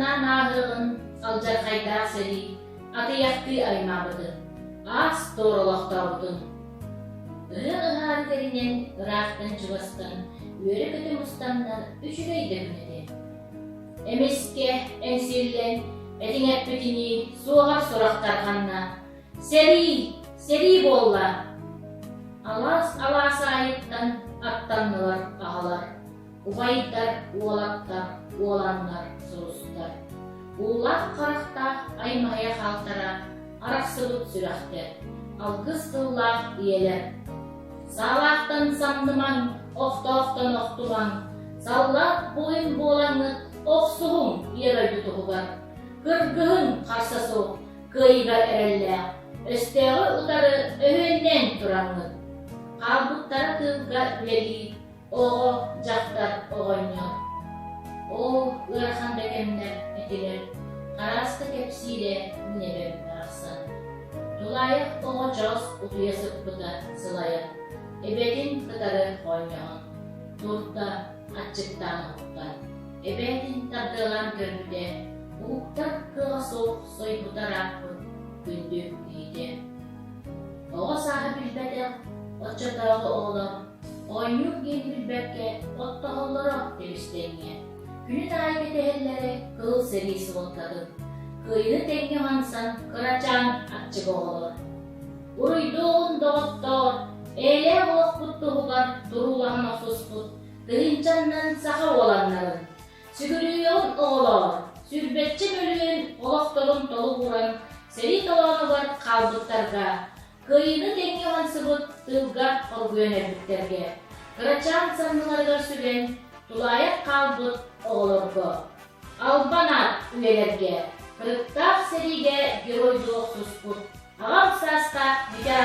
Санаан ааһыаҕын алдьархайдаах сэрии атыйахтыы аймаабытын, аас-туор олохтообутун. Ыһыах ыһаары тэринэн, ыраахтан-чугастан үөрэ-көтө мустаннар үчүгэй да күн этэ. Эмискэ эҥсиллэн, этиҥ эппитинии суоҕар сурах тарҕанна. Сэрии! Сэрии буолла! Алаас-алаас аайыттан аттаннылар аҕалар. Убайдар, уолаттар, уоланнар, сулустар. Уулаах харахтаах аймаһыйа хаалтара арахсыбыт сүрэхтэр, алгыс тыллаах ийэлэр. Саалаахтан самнымаҥ, охтоохтон охтумаҥ, саллаат буойун буолаҥҥыт охсуһуҥ ийэ дойду туһугар. Кыргыһыҥ харса суох, кыайыыга эрэллээх, өстөөҕү утары өһүөннээн тураҥҥыт. Хаалбыттара тыылга үлэлии Оҕо, дьахтар, оҕонньор. Оо, ыарахан да кэмнэр этилэр, харааста кэпсиирэ мин эбэм барахсан. Тулаайах оҕо чоос утуйа сыппыта сылайан, эбэтин кытары оонньоһон, турда, аччыктаан уһуктан, эбээтин тардыалаан көрбүтэ, уһуктар кыаҕа суох сойбута ырааппыт күндү киһитэ. Оҕо сааһы билбэтэх оччотооҕу оҕолор Оонньуур диэн билбэккэ оттоһоллоро тэбистэҥҥэ. Күнүн аайы кэтэһэллэрэ кыһыл сэрии суолтатын. Кыайыыны тэҥҥэ уһансан кырачаан аччык оҕолор. Уруйдуоҕун доҕоттоор, эйэлээх олохпут туһугар туруулаһан охсуспут тыһыынчаннан саха уоланнарын. Сүгүрүйүөҕүн оҕолоор, сүүрбэччэ мөлүйүөн олохторун толук ууран сэрии толоонугар хаалбыттарга Кыайыыны тэҥҥэ уһансыбыт тыылга хоргуйан өлбүттэргэ, кырачаан санныларыгар сүгэн, тулаайах хаалбыт оҕолорго, албан аат үйэлэргэ, кырыктаах сэриигэ геройдуу охсуспут аҕам саастаах ветераннарга.